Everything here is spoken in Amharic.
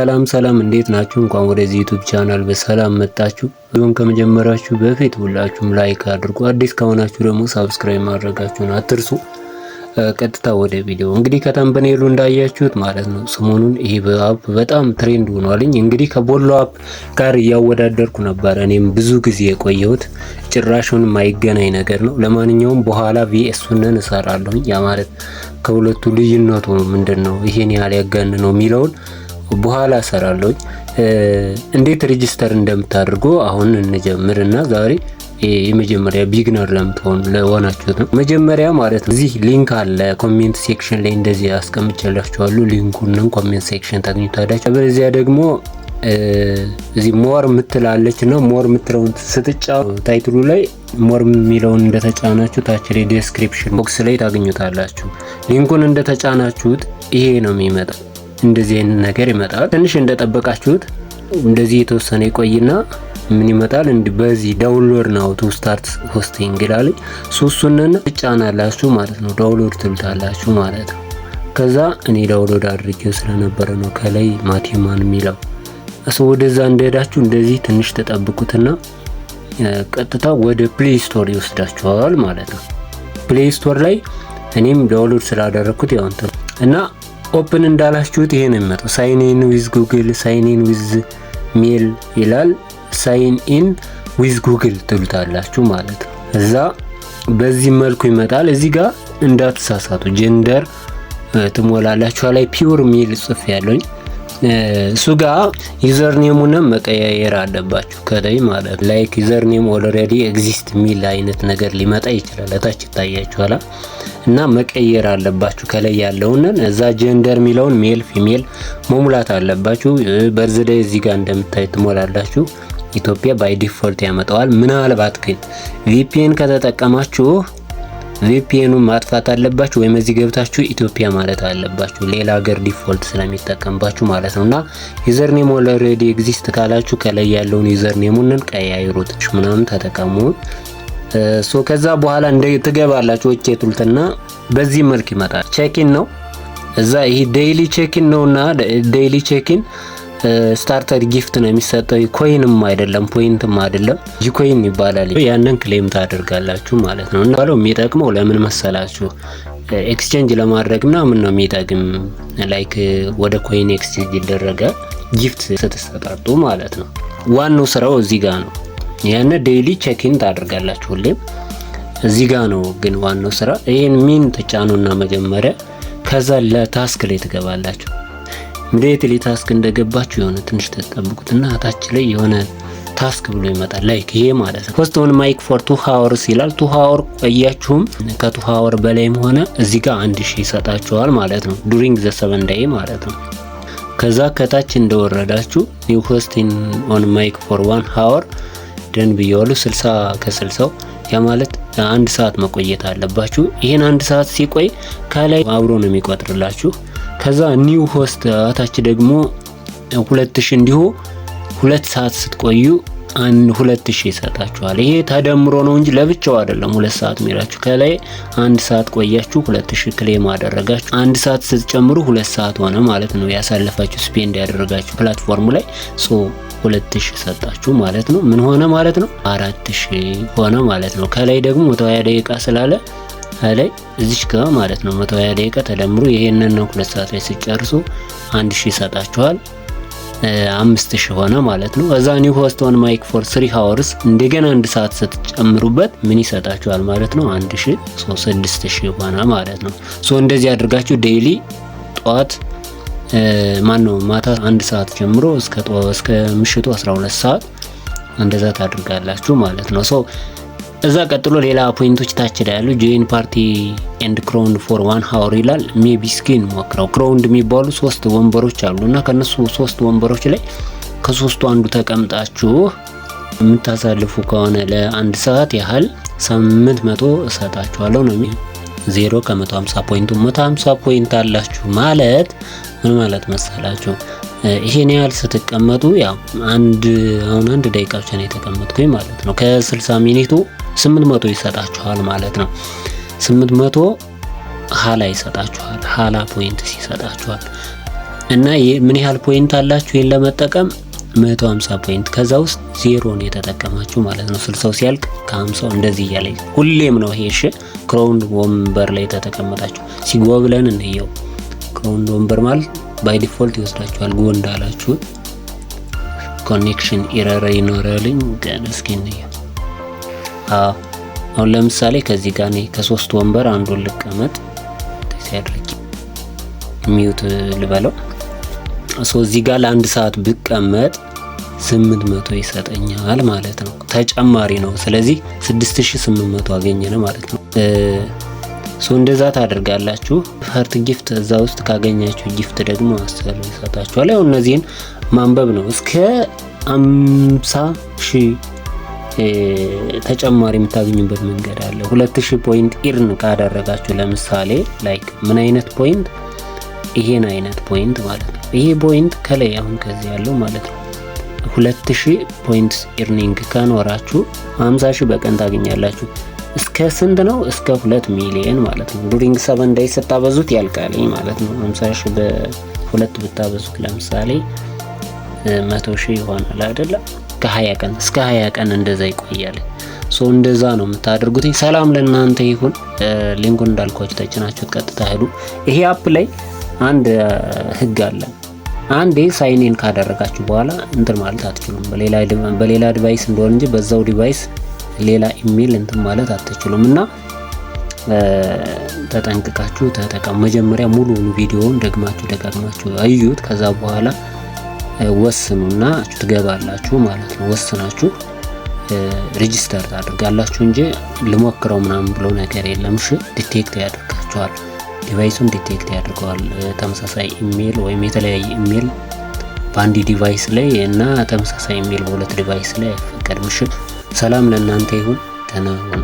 ሰላም ሰላም፣ እንዴት ናችሁ? እንኳን ወደዚህ YouTube channel በሰላም መጣችሁ። ቪዲዮን ከመጀመራችሁ በፊት ሁላችሁም like አድርጉ። አዲስ ከሆናችሁ ደግሞ subscribe ማድረጋችሁን አትርሱ። ቀጥታ ወደ ቪዲዮ። እንግዲህ ከ thumbnail ኡ እንዳያችሁት ማለት ነው፣ ሰሞኑን ይሄ app በጣም trend ሆኗልኝ። እንግዲህ ከቦሎ app ጋር እያወዳደርኩ ነበር እኔም ብዙ ጊዜ የቆየሁት፣ ጭራሹን የማይገናኝ ነገር ነው። ለማንኛውም በኋላ VS ኡን እሰራለሁኝ። ያ ማለት ከሁለቱ ልዩነቱ ምንድን ነው፣ ይሄን ያህል ያጋን ነው የሚለውን በኋላ እሰራለሁኝ። እንዴት register እንደምታደርጉ አሁን እንጀምርና ዛሬ የመጀመሪያ beginner ለምትሆኑ ለሆናችሁት ነው። መጀመሪያ ማለት ነው እዚህ link አለ፣ comment section ላይ እንደዚህ አስቀምጬላችኋለሁ። Link ኡንም comment section ታገኙታላችሁ። በዚያ ደግሞ እዚህ more ምትላለች እና more ምትለውን ስትጫኑ title ኡ ላይ more የሚለውን እንደተጫናችሁ ታች ላይ description box ላይ ታገኙታላችሁ። Link ኡን እንደተጫናችሁት ይሄ ነው የሚመጣ። እንደዚህ አይነት ነገር ይመጣል። ትንሽ እንደጠበቃችሁት እንደዚህ የተወሰነ ይቆይና ምን ይመጣል? እንዲ በዚህ "download now to start hosting" ይላል። ሱሱንን ትጫናላችሁ ማለት ነው። Download ትሉታላችሁ ማለት ነው። ከዛ እኔ download አድርጌው ስለነበረ ነው ከላይ ማቴማን የሚለው እሱ። ወደዛ እንደሄዳችሁ እንደዚህ ትንሽ ተጠብቁትና ቀጥታ ወደ Play Store ይወስዳችኋል ማለት ነው። Play Store ላይ እኔም download ስላደረግኩት ያው እንትን እና open እንዳላችሁት ይሄ ነው የሚመጣው። "Sign in with Google", "sign in with mail" ይላል። "Sign in with Google" ትሉታላችሁ ማለት ነው። እዛ በዚህ መልኩ ይመጣል። እዚህ ጋር እንዳትሳሳቱ gender ትሞላላችሁ። ላይ pure male ጽፍ ያለኝ እሱ ጋር username ኡንም መቀያየር አለባችሁ ከላይ ማለት like "username already exist" የሚል አይነት ነገር ሊመጣ ይችላል። እታች ይታያችኋል እና መቀየር አለባችሁ። ከላይ ያለውን እዛ gender የሚለውን male፣ female መሙላት አለባችሁ። Birthday እዚህ ጋር እንደምታይ ትሞላላችሁ። ኢትዮጵያ by default ያመጣዋል። ምናልባት ግን VPN ከተጠቀማችሁ VPN ኑን ማጥፋት አለባችሁ ወይም እዚህ ገብታችሁ ኢትዮጵያ ማለት አለባችሁ። ሌላ ሀገር default ስለሚጠቀምባችሁ ማለት ነው። እና "username already exist" ካላችሁ ከላይ ያለውን username ኡን ቀያይሩት ምናምን ተጠቀሙ። So ከዛ በኋላ እንደ ትገባላችሁ፣ okay ትሉትና በዚህ መልክ ይመጣል። Check-in ነው እዛ፣ ይሄ daily check-in ነውና daily check-in starter gift ነው የሚሰጠው። Coin ም አይደለም፣ point ም አይደለም፣ G coin ይባላል። ያንን claim ታደርጋላችሁ ማለት ነው። እና የሚጠቅመው ለምን መሰላችሁ? Exchange ለማድረግ ምናምን ነው የሚጠቅም። Like ወደ coin exchange ይደረጋል gift ስትሰጣጡ ማለት ነው። ዋናው ስራው እዚህ ጋር ነው። ያን daily check-in ታደርጋላችሁ ሁሌም እዚህ ጋር ነው። ግን ዋናው ስራ ይሄን ሚን ተጫኑና መጀመሪያ ከዛ ለ task ላይ ትገባላችሁ። Immediately task እንደገባችሁ የሆነ ትንሽ ተጠብቁትና ታች ላይ የሆነ task ብሎ ይመጣል። Like ይሄ ማለት ነው። "Host on mic for 2 hours" ይላል። 2 hour ቆያችሁም ከ 2 hour በላይም ሆነ እዚህ ጋር 1000 ይሰጣችኋል ማለት ነው። During the 7 day ማለት ነው። ከዛ ከታች እንደወረዳችሁ "new host on mic for 1 hour" done ብየዋለሁ። 60 ከ60ው፣ ያ ማለት አንድ ሰዓት መቆየት አለባችሁ። ይሄን አንድ ሰዓት ሲቆይ ከላይ አብሮ ነው የሚቆጥርላችሁ። ከዛ new host ታች ደግሞ 2000፣ እንዲሁ 2 ሰዓት ስትቆዩ አንድ 2000 ይሰጣችኋል። ይሄ ተደምሮ ነው እንጂ ለብቻው አይደለም። 2 ሰዓት የሚላችሁ ከላይ አንድ ሰዓት ቆያችሁ 2000 claim አደረጋችሁ። አንድ ሰዓት ስትጨምሩ 2 ሰዓት ሆነ ማለት ነው ያሳለፋችሁ፣ spend ያደረጋችሁ platform ኡ ላይ፣ so 2000 ሰጣችሁ ማለት ነው። ምን ሆነ ማለት ነው? 4000 ሆነ ማለት ነው። ከላይ ደግሞ 120 ደቂቃ ስላለ ላይ እዚች ጋር ማለት ነው 120 ደቂቃ ተደምሮ ይሄንን ነው፣ 2 ሰዓት ላይ ሲጨርሱ 1000 ይሰጣችኋል። 5000 ሆነ ማለት ነው። እዛ new host on mic for 3 hours እንደገና አንድ ሰዓት ስትጨምሩበት ምን ይሰጣችኋል ማለት ነው? 1000፣ 6000 ሆነ ማለት ነው። So እንደዚህ አድርጋችሁ daily ጠዋት፣ ማን ነው፣ ማታ አንድ ሰዓት ጀምሮ እስከ ምሽቱ 12 ሰዓት እንደዛ ታድርጋላችሁ ማለት ነው። So እዛ ቀጥሎ ሌላ point ኦች ታች ላይ ያሉ "join party and crowd for 1 hour" ይላል። Maybe እስኪ እንሞክረው። Crowd የሚባሉ ሶስት ወንበሮች አሉ እና ከነሱ ሶስት ወንበሮች ላይ ከሶስቱ አንዱ ተቀምጣችሁ የምታሳልፉ ከሆነ ለአንድ ሰዓት ያህል 800 እሰጣችኋለሁ ነው። 0 ከ150 point ኡ 150 point አላችሁ ማለት ምን ማለት መሰላችሁ? ይሄን ያህል ስትቀመጡ ያው አንድ አሁን አንድ ደቂቃ ብቻ ነው የተቀመጥኩኝ ማለት ነው። ከ60 minute ኡ 800 ይሰጣችኋል ማለት ነው። 800 ሀላ ይሰጣችኋል። ሀላ point ይሰጣችኋል። እና ምን ያህል point አላችሁ? ይሄን ለመጠቀም 150 point፣ ከዛ ውስጥ 0 ነው የተጠቀማችሁ ማለት ነው። 60ው ሲያልቅ ከ50ው እንደዚህ እያለ ሁሌም ነው ይሄ። እሺ፣ crown ወንበር ላይ ተተቀመጣችሁ ሲ go ብለን እንየው። Crown ወንበር ማለት by default ይወስዳችኋል። Go እንዳላችሁት connection error ይኖራልኝ ግን እስኪ እንየው። አዎ፣ አሁን ለምሳሌ ከዚህ ጋር እኔ ከሶስት ወንበር አንዱን ልቀመጥ አድርጌ mute ልበለው። So እዚህ ጋር ለአንድ ሰዓት ብቀመጥ 800 ይሰጠኛል ማለት ነው። ተጨማሪ ነው። ስለዚህ 6800 አገኘን ማለት ነው። So እንደዛ ታደርጋላችሁ። Heart gift እዛ ውስጥ ካገኛችሁ gift ደግሞ 10 ይሰጣችኋል። ያው እነዚህን ማንበብ ነው። እስከ 50,000 ተጨማሪ የምታገኙበት መንገድ አለ። 2000 point earn ካደረጋችሁ ለምሳሌ like ምን አይነት point? ይሄን አይነት point ማለት ነው። ይሄ point ከላይ አሁን ከዚህ ያለው ማለት ነው። 2000 point earning ከኖራችሁ 50,000 በቀን ታገኛላችሁ። እስከ ስንት ነው? እስከ 2 ሚሊዮን ማለት ነው። During 7 days ስታበዙት ያልቃልኝ ማለት ነው። 50,000 በሁለት ብታበዙት ለምሳሌ 100,000 ይሆናል አይደለ? ከ20 ቀን እስከ 20 ቀን እንደዛ ይቆያል። So እንደዛ ነው የምታደርጉት። ሰላም ለእናንተ ይሁን። Link ኡን እንዳልኳችሁ ተጭናችሁት ቀጥታ ሄዱ። ይሄ app ላይ አንድ ህግ አለ። አንዴ sign in ካደረጋችሁ በኋላ እንትን ማለት አትችሉም። በሌላ device እንደሆነ እንጂ በዛው device ሌላ ኢሜል እንትን ማለት አትችሉም። እና ተጠንቅቃችሁ ተጠቀሙ። መጀመሪያ ሙሉውን ቪዲዮውን ደግማችሁ ደጋግማችሁ እዩት። ከዛ በኋላ ወስኑና ትገባላችሁ ማለት ነው። ወስናችሁ register ታደርጋላችሁ እንጂ ልሞክረው ምናምን ብሎ ነገር የለም። እሺ፣ detect ያደርጋችኋል። Device ኡን detect ያደርገዋል። ተመሳሳይ ኢሜል ወይም የተለያየ ኢሜል በአንድ device ላይ እና ተመሳሳይ ኢሜል በሁለት device ላይ አይፈቀድም። እሺ፣ ሰላም ለእናንተ ይሁን። ደህና ሁኑ።